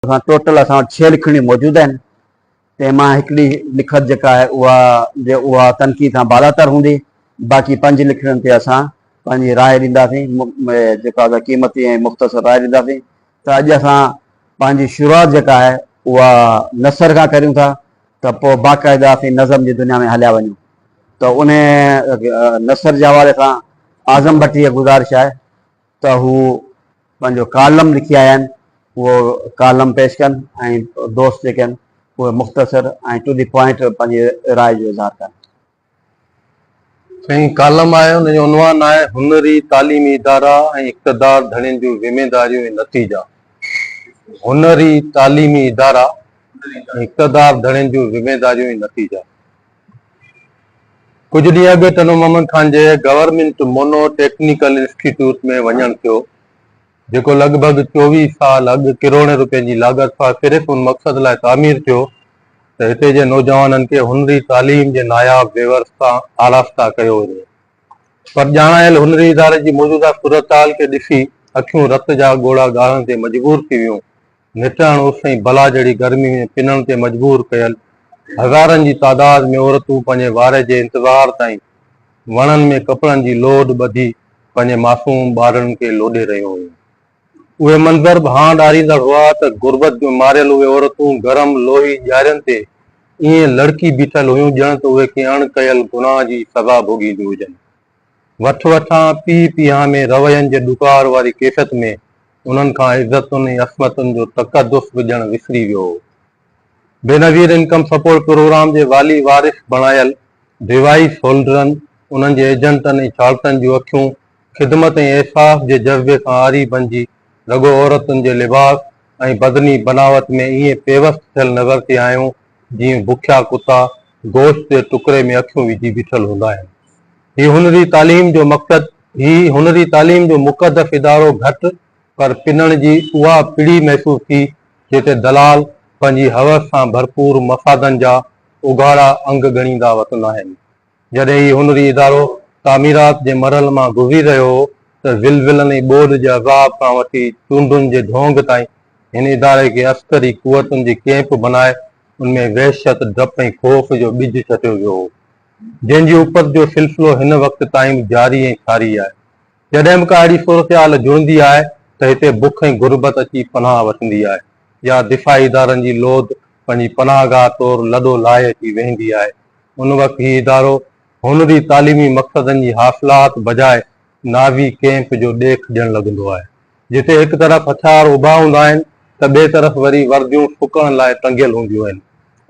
اسان ٽوٽل اسان وٽ ڇهه لکڻيون موجود آهن، تنهن مان هڪڙي لکت جيڪا آهي اها جي اها تنقيد کان بالاتر هوندي، باقي پنج لکڻين تي اسان پنهنجي راء ڏينداسين، جيڪا اسان قيمتي ۽ مختصر راء ڏينداسين ته اڄ اسان پنهنجي شروعات جيڪا آهي اها نثر کان ڪريون ٿا ته پوء باقاعده اسين نظم جي دنيا ۾ هليا وڃون ته ان نثر جي حوالي سان اعظم ڀٽي کي گذارش آهي ته هو پنهنجو ڪالم لکي آيا آهن اهو ڪالم پيش ڪن ۽ دوست جيڪي آهن اهي مختصر ۽ ٽو the point پنهنجي راء جو اظهار ڪن. سائين ڪالم آهي ان جو عنوان آهي هنري تعليمي ادارا ۽ اقتدار ڌڻين جون ذميداريون ۽ نتيجا هنري تعليمي ادارا ۽ اقتدار ڌڻين جون ذميداريون ۽ نتيجا. ڪجهه ڏينهن اڳ ٽنڊو محمد خان جي گورنمينٽ مونو ٽيڪنيڪل انسٽيٽيوٽ ۾ وڃڻ ٿيو، جيڪو لڳ ڀڳ 24 سال اڳ ڪروڙين روپين جي لاڳت سان صرف ان مقصد لاء تعمير ٿيو ته هتي جي نوجوانن کي هنري تعليم جي ناياب زيور سان آراسته ڪيو وڃي. پر ڄاڻايل هنري اداري جي موجوده صورتحال کي ڏسي اکيون رت جا ڳوڙها ڳاڙڻ تي مجبور ٿي ويون. نٽهڻ اس ۽ بلا جهڙي گرمي ۾ پنڻ تي مجبور ڪيل هزارن جي تعداد ۾ عورتون پنهنجي واري جي انتظار تائين وڻن ۾ ڪپڙن جي لوڏ ٻڌي پنهنجي معصوم ٻارڙن کي لوڏي رهيون هيون. اهي منظر به هانء ڏاريندڙ هئا ته غربت جون ماريل اهي عورتون گرم لوهي ڄارين تي ائين لڙڪي بيٺل هيون ڄڻ ته اهي ڪنهن اڻ ڪيل گناهه جي سزا ڀوڳينديون هجن. وٺ وٺان، پيهه پيهان ۾ روين جي ڏڪار واري ڪيفيت ۾ انهن کان عزتن ۽ عصمتن جو تقدس به ڄڻ وسري ويو هو. بينظير انڪم سپورٽ پروگرام جي والي وارث بڻايل ڊوائيس هولڊرن، انهن جي ايجنٽن ۽ ڇاڙتن جون اکيون خدمت ۽ احساس جي جذبي کان عاري بنجي رڳو عورتن جي لباس ۽ بدني بناوت ۾ ائين پيوست ٿيل نظر ٿي آيون جيئن بکيا ڪتا گوشت جي ٽڪري ۾ اکيون وجهي بيٺل هوندا آهن. هي هنري تعليم جو مقصد هي هنري تعليم جو مقدس ادارو گهٽ پر پنڻ جي اها پڙي محسوس ٿي جتي دلال پنهنجي هوس سان ڀرپور مفادن جا اگهاڙا انگ ڳڻيندا وتندا آهن. جڏهن هي هنري ادارو تعميرات جي مرحلن مان گذري رهيو هو ته زلزلن ۽ ٻوڏ جي عذاب کان وٺي چونڊن جي ڍونگ تائين هن اداري کي عسڪري قوتن جي ڪئمپ بنائي ان ۾ وحشت، ڊپ ۽ خوف جو ٻج ڇٽيو ويو هو، جنهن جي اپت جو سلسلو هن وقت تائين به جاري ۽ ساري آهي. جڏهن به ڪا اهڙي صورتحال جڙندي آهي ته هتي بک ۽ غربت اچي پناهه وٺندي آهي يا دفاعي ادارن جي لوڌ پنهنجي پناهه گاهه طور لڏو لاهي اچي ويهندي آهي. ان وقت هي ادارو هنري تعليمي مقصدن جي حاصلات بجاء نازي ڪئمپ جو ڏيک ڏيڻ لڳندو آهي. جتي هڪ طرف هٿيار اڀا هوندا آهن ته ٻئي طرف وري ورديون سڪڻ لاء ٽنگيل هونديون آهن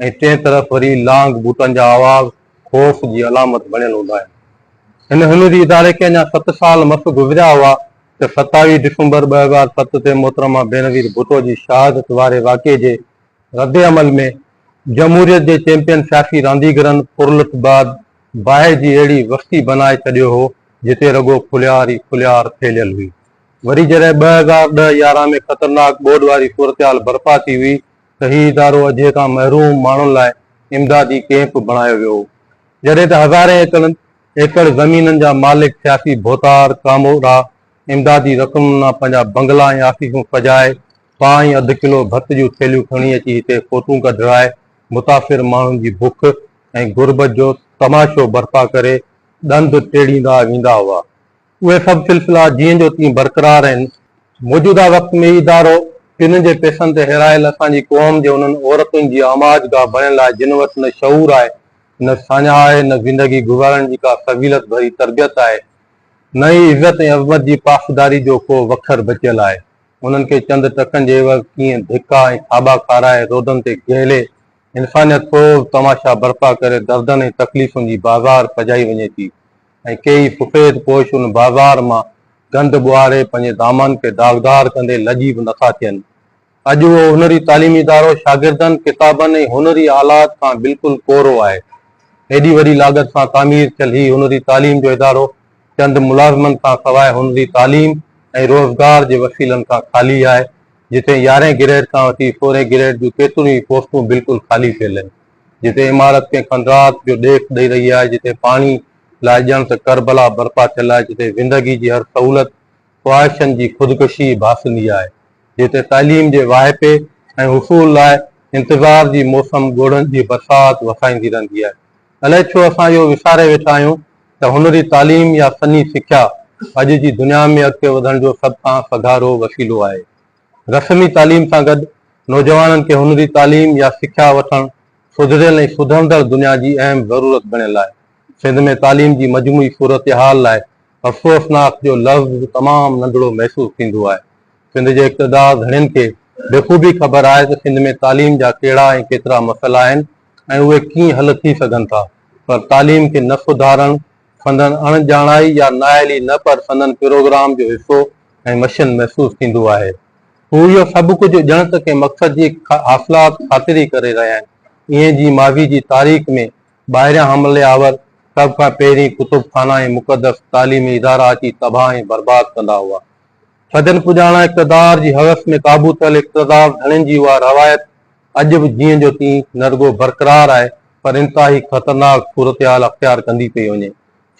۽ ٽئين طرف وري لانگ بوٽن جا آواز خوف جي علامت بڻيل هوندا آهن. هن هنري اداري کي اڃا ست سال مس گذريا هئا ته 27 ڊسمبر 2007 تي محترمه بينظير ڀٽو جي شهادت واري واقعي جي ردعمل ۾ جمهوريت جي چيمپيئن سياسي رانديگرن ڦرلٽ بعد باهه جي اهڙي وستي بنائي ڇڏيو هو جتي رڳو ڦليار ئي ڦليار ڦهليل هئي. وري جڏهن 2010 11 ۾ خطرناڪ ٻوڏ واري صورتحال برپا ٿي هئي ته هي ادارو اجهي کان محروم ماڻهن لاء امدادي ڪئمپ بڻايو ويو هو. جڏهن ته هزارين ايڪڙ زمينن جا مالڪ سياسي ڀوتار ڪامورا امدادي رقمن مان پنهنجا بنگلا ۽ آفيسون سجائي پاء ۽ اڌ ڪلو ڀت جون ٿيلهيون کڻي اچي هتي فوٽون ڪڍرائي متاثر ماڻهن جي بک ۽ غربت جو تماشو برپا ڪري ڏند ٽيڙيندا ويندا هئا. اهي سڀ سلسلا جيئن جو تيئن برقرار آهن. موجوده وقت ۾ هي ادارو ٽن جي پئسن تي هيرايل اسان جي قوم جي انهن عورتن جي آماجگاهه بڻيل آهي جن وٽ نه شعور آهي، نه ساڃاهه آهي، نه زندگي گذارڻ جي ڪا فضيلت ڀري تربيت آهي، نه ئي عزت ۽ عظمت جي پاسداري جو ڪو وکر بچيل آهي. انهن کي چند ٽڪن جي عيوض ڪيئن ڌڪا ۽ ٿاٻا کارائي روڊن تي گهلي انسانيت سوز تماشا برپا ڪري دردن ۽ تڪليفن جي بازار پڄائي وڃي ٿي ۽ ڪيئي سفيد پوش ان بازار مان گند ٻوهاري پنهنجي دامن کي داغدار ڪندي لڄي به نٿا ٿين. اڄ اهو هنري تعليمي ادارو شاگردن، ڪتابن ۽ هنري آلات کان بلڪل ڪورو آهي. هيڏي وڏي لاڳت سان تعمير ٿيل هي هنري تعليم جو ادارو چند ملازمن کان سواء هنري تعليم ۽ روزگار جي وسيلن کان خالي آهي، جتي يارهين گريڊ کان وٺي سورهين گريڊ جون ڪيتريون ئي پوسٽون بلڪل خالي پيل آهن، جتي عمارت ڪنهن کنڊرات جو ڏيک ڏئي رهي آهي، جتي پاڻي لاء ڄڻ ته ڪربلا برپا ٿيل آهي، جتي زندگي جي هر سهولت خواهشن جي خودڪشي ڀاسندي آهي، جتي تعليم جي واهپي ۽ حصول لاء انتظار جي موسم ڳوڙهن جي برسات وسائيندي رهندي آهي. الائي ڇو اسان اهو وساري ويٺا آهيون ته هنري تعليم يا فني سکيا اڄ جي دنيا ۾ اڳتي وڌڻ جو سڀ کان سگهارو وسيلو آهي. رسمي تعليم سان گڏ نوجوانن کي هنري تعليم يا سکيا وٺڻ سڌريل ۽ سڌرندڙ دنيا جي اهم ضرورت بڻيل آهي. سنڌ ۾ تعليم جي مجموعي صورتحال لاء افسوسناڪ جو لفظ به تمام ننڍڙو محسوس ٿيندو آهي. سنڌ جي اقتدار ڌڻين کي بخوبي خبر آهي ته سنڌ ۾ تعليم جا ڪهڙا ۽ ڪيترا مسئلا آهن ۽ اهي ڪيئن حل ٿي سگهن ٿا پر تعليم کي نه سڌارڻ سندن اڻ ڄاڻائي يا نااهلي نه پر سندن پروگرام جو حصو ۽ مشن محسوس ٿيندو آهي. هو اهو سڀ ڪجهه ڄڻ ته ڪنهن مقصد جي حاصلات خاطر ئي ڪري رهيا آهن. ائين جيئن ماضي جي تاريخ ۾ ٻاهريان حملي آور سڀ کان پهرين ڪتب خانا ۽ مقدس تعليمي ادارا اچي تباهه ۽ برباد ڪندا هئا. صدين پڄاڻان اقتدار جي حوس ۾ قابو ٿيل اقتدار ڌڻين جي اها روايت اڄ به جيئن جو تيئن نه رڳو برقرار آهي پر انتهائي خطرناڪ صورتحال اختيار ڪندي پئي وڃي.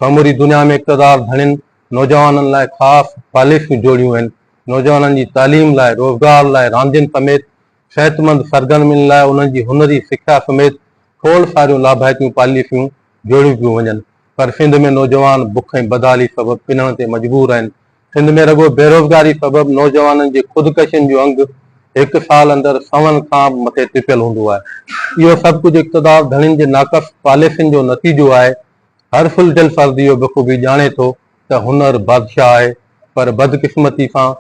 سموري دنيا ۾ اقتدار ڌڻين نوجوانن لاء خاص پاليسيون جوڙيون آهن. نوجوانن جي تعليم لاء، روزگار لاء، راندين سميت صحتمند سرگرمين لاء انهن جي هنري سکيا سميت کوڙ ساريون لاڀائتيون پاليسيون جوڙيون پيون وڃن پر سنڌ ۾ نوجوان بک ۽ بدحالي سبب پنڻ تي مجبور آهن. سنڌ ۾ رڳو بيروزگاري سبب نوجوانن جي خودڪشين جو انگ هڪ سال اندر سون کان به مٿي ٽپيل هوندو آهي. اهو سڀ ڪجهه اقتدار ڌڻين جي ناقص پاليسين جو نتيجو آهي. هر سلجهيل فرد اهو بخوبي ڄاڻي ٿو ته هنر بادشاهه آهي پر بدقسمتي سان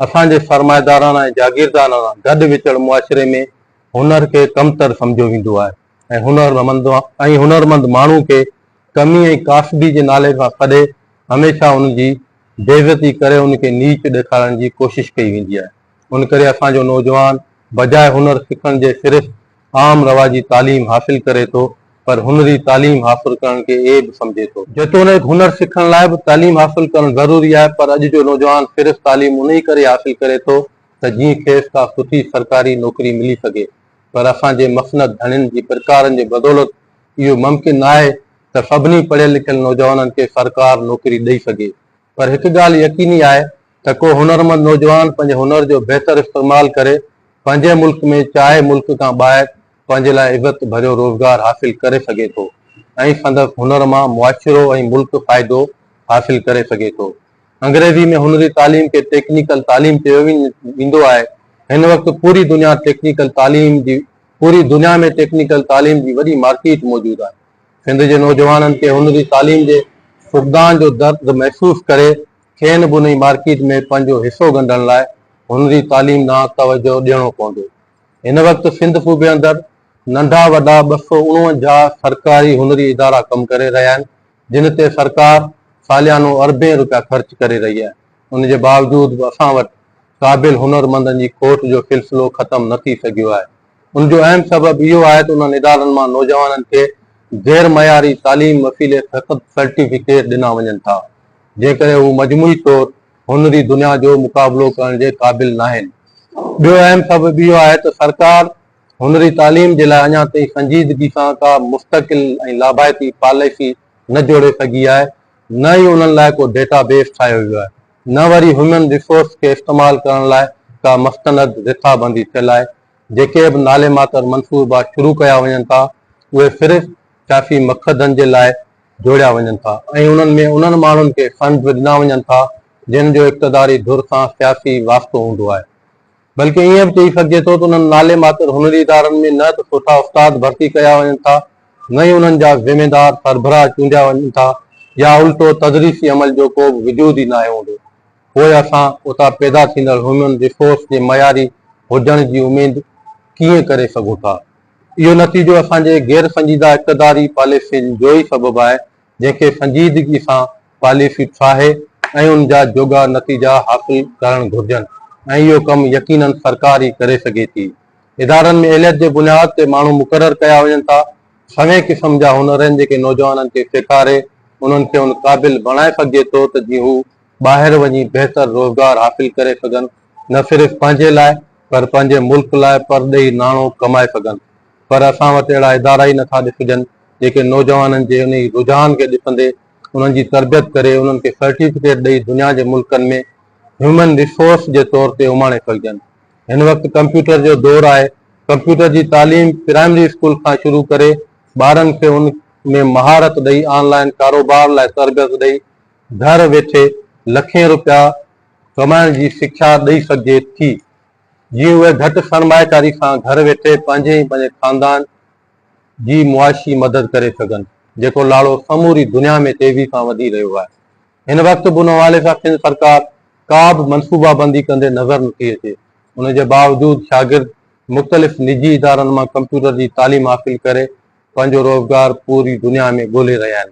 اسان جي سرمائيداراڻا ۽ جاگيرداراڻا گڏ وچڙ معاشري ۾ هنر کي ڪمتر سمجهيو ويندو آهي ۽ هنرمند ۽ هنرمند ماڻهو کي ڪمي ۽ ڪاسبي جي نالي سان سڏي هميشه ان جي بيعزتي ڪري ان کي نيچ ڏيکارڻ جي ڪوشش ڪئي ويندي آهي. ان ڪري اسان جو نوجوان بجاء هنر سکڻ جي صرف عام رواجي تعليم حاصل ڪري ٿو پر هنري تعليم حاصل ڪرڻ کي عيب سمجهي ٿو. جيتوڻيڪ هنر سکڻ لاء به تعليم حاصل ڪرڻ ضروري آهي پر اڄ جو نوجوان صرف تعليم انهي ڪري حاصل ڪري ٿو ته جيئن کيس ڪا سٺي سرڪاري نوڪري ملي سگهي پر اسان جي مسند ڌڻين جي پرڪارن جي بدولت اهو ممڪن ناهي ته سڀني پڙهيل لکيل نوجوانن کي سرڪار نوڪري ڏئي سگهي پر هڪ ڳالهه يقيني آهي ته ڪو هنرمند نوجوان پنهنجي هنر جو بهتر استعمال ڪري پنهنجي ملڪ ۾ چاهي ملڪ کان ٻاهر پنهنجي لاء عزت ڀريو روزگار حاصل ڪري سگهي ٿو ۽ سندس هنر مان معاشرو ۽ ملڪ فائدو حاصل ڪري سگهي ٿو. انگريزي ۾ هنري تعليم کي ٽيڪنيڪل تعليم چيو ويندو آهي. هن وقت پوري دنيا ٽيڪنيڪل تعليم جي پوري دنيا ۾ ٽيڪنيڪل تعليم جي وڏي مارڪيٽ موجود آهي. سنڌ جي نوجوانن کي هنري تعليم جي فقدان جو درد محسوس ڪري کين به انهي مارڪيٽ ۾ پنهنجو حصو ڳنڍڻ لاء هنري تعليم ڏانهن توجهه ڏيڻو پوندو. هن وقت سنڌ صوبي اندر ننڍا وڏا 249 سرڪاري هنري ادارا ڪم ڪري رهيا آهن، جن تي سرڪار ساليانو اربين روپيا خرچ ڪري رهي آهي. ان جي باوجود به اسان وٽ قابل هنرمندن جي کوٽ جو سلسلو ختم نه ٿي سگهيو آهي. ان جو اهم سبب اهو آهي ته انهن ادارن مان نوجوانن کي غير معياري تعليم وسيلي فقط سرٽيفڪيٽ ڏنا وڃن ٿا. جنهن ڪري هو مجموعي طور هنري دنيا جو مقابلو ڪرڻ جي قابل ناهن. ٻيو اهم سبب اهو آهي ته سرڪار هنري تعليم جي لاء اڃا تائين سنجيدگي سان ڪا مستقل ۽ لاڀائتي پاليسي نه جوڙي سگهي آهي، نه ئي انهن لاء ڪو ڊيٽا بيس ٺاهيو ويو آهي، نه وري هيومن ريسورس کي استعمال ڪرڻ لاء ڪا مستند رٿابندي ٿيل آهي. جيڪي به نالي ماتر منصوبا شروع ڪيا وڃن ٿا، اهي صرف سياسي مقصدن جي لاء جوڙيا وڃن ٿا ۽ انهن ۾ انهن ماڻهن کي فنڊز ڏنا وڃن ٿا جن جو اقتداري ڌر سان سياسي واسطو هوندو آهي. بلڪه ائين به چئي سگهجي ٿو ته انهن نالي ماتر هنري ادارن ۾ نه ته سٺا استاد ڀرتي ڪيا وڃن ٿا نه ئي انهن جا ذميدار سربراهه چونڊيا وڃن ٿا يا الٽو تدريسي عمل جو ڪو به وجود ئي ناهي هوندو. پوء اسان اتان پيدا ٿيندڙ هيومن ريسورس جي معياري هجڻ جي اميد ڪيئن ڪري سگهون ٿا؟ اهو نتيجو اسان جي غير سنجيده اقتداري پاليسين جو ئي سبب آهي، جنهن کي سنجيدگي سان پاليسي ٺاهي ۽ ان جا جوڳا نتيجا حاصل ڪرڻ گهرجن ۽ اهو ڪم يقينن سرڪار ئي ڪري سگهي ٿي. ادارن ۾ اهليت جي بنياد تي ماڻهو مقرر ڪيا وڃن ٿا. سوين قسم جا هنر آهن جيڪي نوجوانن کي سيکاري انهن کي ان قابل بڻائي سگهجي ٿو ته جيئن هو ٻاهر وڃي بهتر روزگار حاصل ڪري سگهن نه صرف پنهنجي لاء پر پنهنجي ملڪ لاء پرڏيهي ناڻو ڪمائي سگهن پر اسان وٽ اهڙا ادارا ئي نٿا ڏسجن جيڪي نوجوانن جي انهي رجحان کي ڏسندي انهن جي تربيت ڪري انهن کي سرٽيفڪيٽ ڏئي دنيا جي ملڪن ۾ هيومن ريسورس جي طور تي اماڻي سگهجن. هن وقت ڪمپيوٽر جو دور آهي، ڪمپيوٽر جي تعليم پرائمري اسڪول کان شروع ڪري ٻارن کي ان ۾ مهارت ڏئي آن لائين ڪاروبار لاء تربيت ڏئي گهر ويٺي لکين روپيا ڪمائڻ جي سکيا ڏئي سگهجي ٿي جيئن اهي گهٽ سرمائيڪاري سان گهر ويٺي پنهنجي ۽ پنهنجي خاندان جي معاشي مدد ڪري سگهن جيڪو لاڙو سموري دنيا ۾ تيزي سان وڌي رهيو آهي. هن وقت به ان حوالي سان سنڌ سرڪار ڪا به منصوبابندي ڪندي نظر نٿي اچي. ان جي باوجود شاگرد مختلف نجي ادارن مان ڪمپيوٽر جي تعليم حاصل ڪري پنهنجو روزگار پوري دنيا ۾ ڳولي رهيا آهن.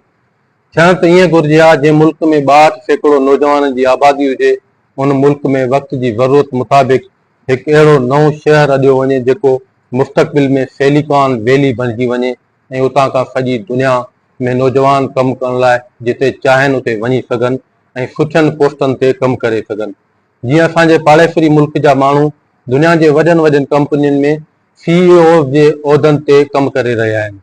ٿيڻ ته ائين گهرجي ها جنهن ملڪ ۾ 62% نوجوانن جي آبادي هجي ان ملڪ ۾ وقت جي ضرورت مطابق هڪ اهڙو نئون شهر اڏيو وڃي جيڪو مستقبل ۾ سيليڪان ويلي بڻجي وڃي ۽ اتان کان سڄي دنيا ۾ نوجوان ڪم ڪرڻ لاء جتي چاهين اتي وڃي سگهن ۽ سٺين پوسٽن تي ڪم ڪري سگهن. جيئن اسان جي پاڙيسري ملڪ جا ماڻهو دنيا جي وڏين وڏين ڪمپنين ۾ سي اي اوز جي عهدن تي ڪم ڪري رهيا آهن.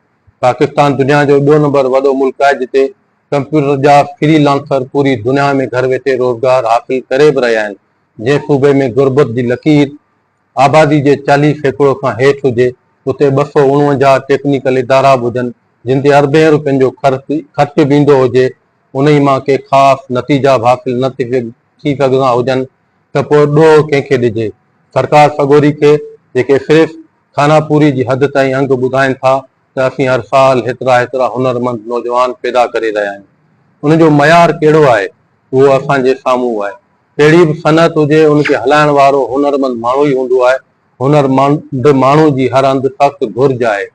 پاڪستان دنيا جو ٻيو نمبر وڏو ملڪ آهي جتي ڪمپيوٽر جا فري لانسر پوري دنيا ۾ گهر ويٺي روزگار حاصل ڪري به رهيا آهن. جنهن صوبي ۾ غربت جي لڪير آبادي جي 40% کان هيٺ هجي، اتي 249 ٽيڪنيڪل ادارا به هجن، جن تي اربين روپين جو خرچ به ايندو هجي، انهي مان ڪي خاص نتيجا به حاصل نه ٿي سگهندا هجن ته پوء ڏوهه ڪنهن کي ڏجي؟ سرڪار سڳوري کي، جيڪي صرف خانه پوري جي حد تائين انگ ٻڌائين ٿا ته اسين هر سال هيترا هيترا هنرمند نوجوان پيدا ڪري رهيا آهيون، ان جو معيار ڪهڙو آهي، اهو اسان جي سامهون آهي. ڪهڙي به صنعت هجي ان کي هلائڻ وارو هنرمند ماڻهو ئي هوندو آهي. هنرمند ماڻهو جي هر هنڌ سخت گهرج آهي.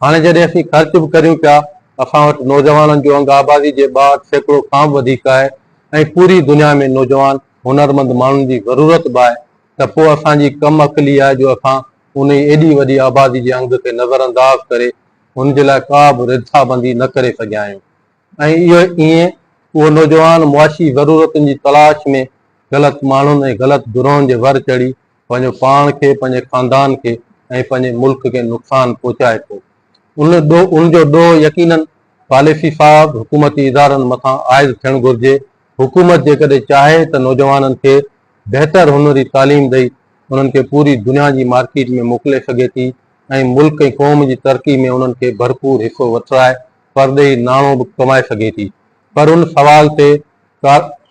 هاڻي جڏهن اسين خرچ به ڪريون پيا، اسان وٽ نوجوانن جو انگ آبادي جي 62% کان به وڌيڪ آهي ۽ پوري دنيا ۾ نوجوان هنرمند ماڻهن جي ضرورت به آهي ته پوء اسان جي ڪم عقلي آهي جو اسان انهي ايڏي وڏي آبادي جي انگ کي نظرانداز ڪري ان جي لاء ڪا به رٿابندي نه ڪري سگهيا آهيون. ۽ اهو ائين اهو نوجوان معاشي ضرورتن جي تلاش ۾ غلط ماڻهن ۽ غلط گروهن جي ور چڙهي پنهنجو پاڻ کي، پنهنجي خاندان کي ۽ پنهنجي ملڪ کي نقصان پهچائي ٿو. ان ان جو ڏوهه يقينن پاليسي ساز حڪومتي ادارن مٿان عائد ٿيڻ گهرجي. حڪومت جيڪڏهن چاهي ته نوجوانن کي بهتر هنري تعليم ڏئي انهن کي پوري دنيا جي مارڪيٽ ۾ موڪلي سگهي ٿي ۽ ملڪ ۽ قوم جي ترقي ۾ انهن کي ڀرپور حصو وٺرائي پرڏيهي ناڻو به ڪمائي سگهي ٿي پر ان سوال تي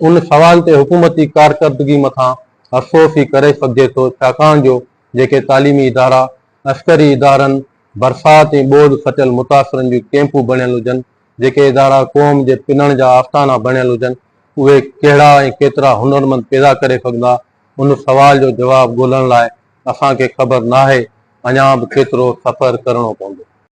ان سوال تي حڪومتي ڪارڪردگي مٿان افسوس ئي ڪري سگهجي ٿو ڇاڪاڻ جو جيڪي تعليمي ادارا عسڪري ادارن برسات ۽ ٻوڏ سٽيل متاثرن جون ڪيمپون بڻيل هجن جيڪي ادارا قوم جي پنڻ جا آستانا بڻيل هجن اهي ڪهڙا ۽ ڪيترا هنرمند پيدا ڪري سگهندا ان سوال جو جواب ڳولڻ لاء اسان کي خبر ناهي اڃا به ڪيترو سفر ڪرڻو پوندو.